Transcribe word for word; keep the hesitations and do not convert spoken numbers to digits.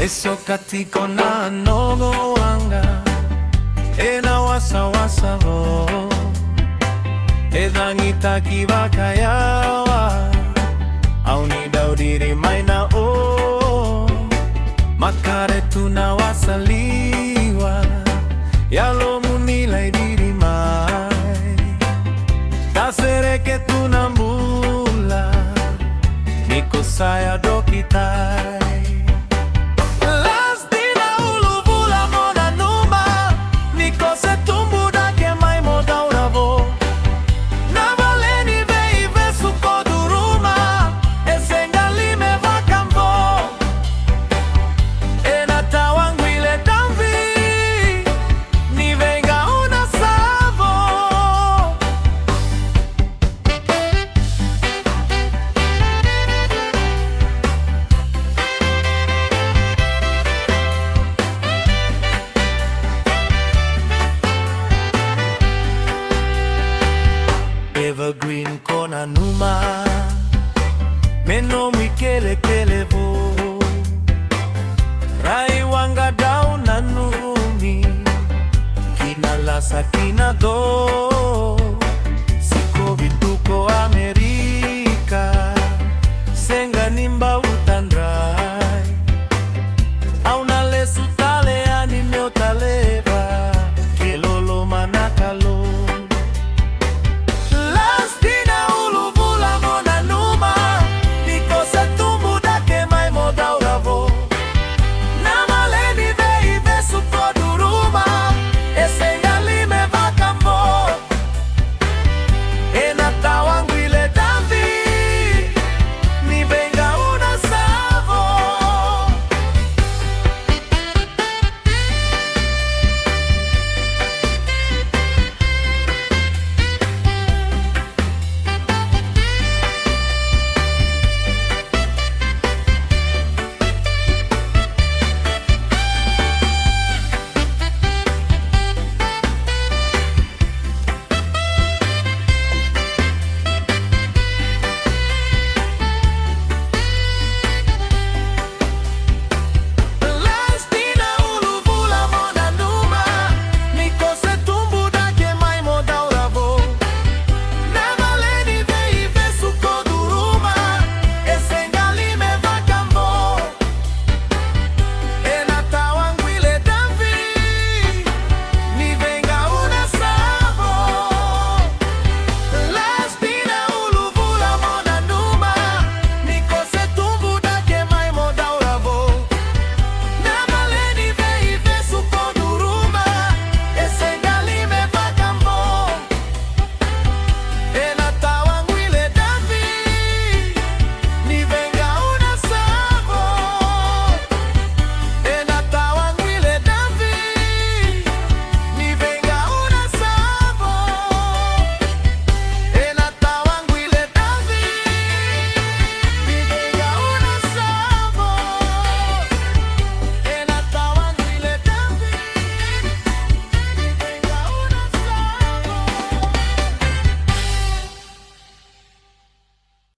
E soka tiko na noqu waqa ena wasawasa vou. E cagitaki vakayawa, au ni dau diri mai na o. Makare tu na wasa liwa, yalomuni lai diri mai. Da sereke tu na bula, ni ko sa yadokitai. Las dina uluvula mo nanuma, ni ko se tubu dake mai mo daura vou. Na vale ni veivesu ko duruma, e segali me vakabo. Ena tawa guile davi, ni vei gauna savo. Evergreen ko nanuma, me nomu ikelekele vou. Rai waqa dau nanumi, ki na lasa ki na do.